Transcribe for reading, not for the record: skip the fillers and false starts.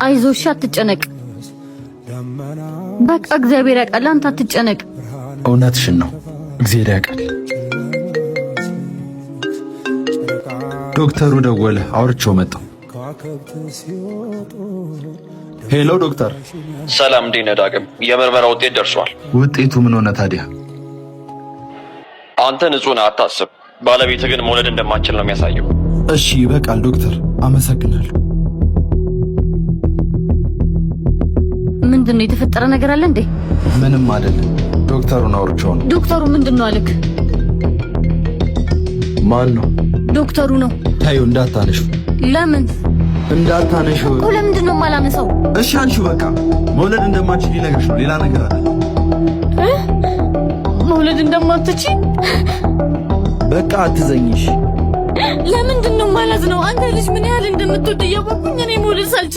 አይዞሽ፣ አትጨነቅ። በቃ እግዚአብሔር ያውቃል። አንተ አትጨነቅ። እውነትሽን ነው፣ እግዚአብሔር ያውቃል። ዶክተሩ ደወለ፣ አውርቼው መጣሁ። Hello ዶክተር። ሰላም፣ እንዴት ነህ ዳግም? የምርመራ ውጤት ደርሷል። ውጤቱ ምን ሆነ ታዲያ? አንተ ንጹህ ነህ፣ አታስብ። ባለቤትህ ግን መውለድ እንደማትችል ነው የሚያሳየው። እሺ ይበቃል ዶክተር፣ አመሰግናለሁ። ምንድን ነው የተፈጠረ ነገር አለ እንዴ? ምንም አይደለም። ዶክተሩን አውርቼው ነው። ዶክተሩ ምንድን ነው አለክ? ማን ነው? ዶክተሩ ነው። ታዩ፣ እንዳታነሺው። ለምን? እንዳታነሺው። እኮ ለምንድን ነው የማላነሳው? እሺ አንሺው፣ በቃ መውለድ እንደማትችል ሊነግርሽ ነው። ሌላ ነገር አለ። መውለድ እንደማትችል? በቃ አትዘኝሽ። ለምንድን ነው የማላዝነው? አንተ ልጅ ምን ያህል እንደምትወድ እያወኩኝ እኔ መውለድ ሳልችል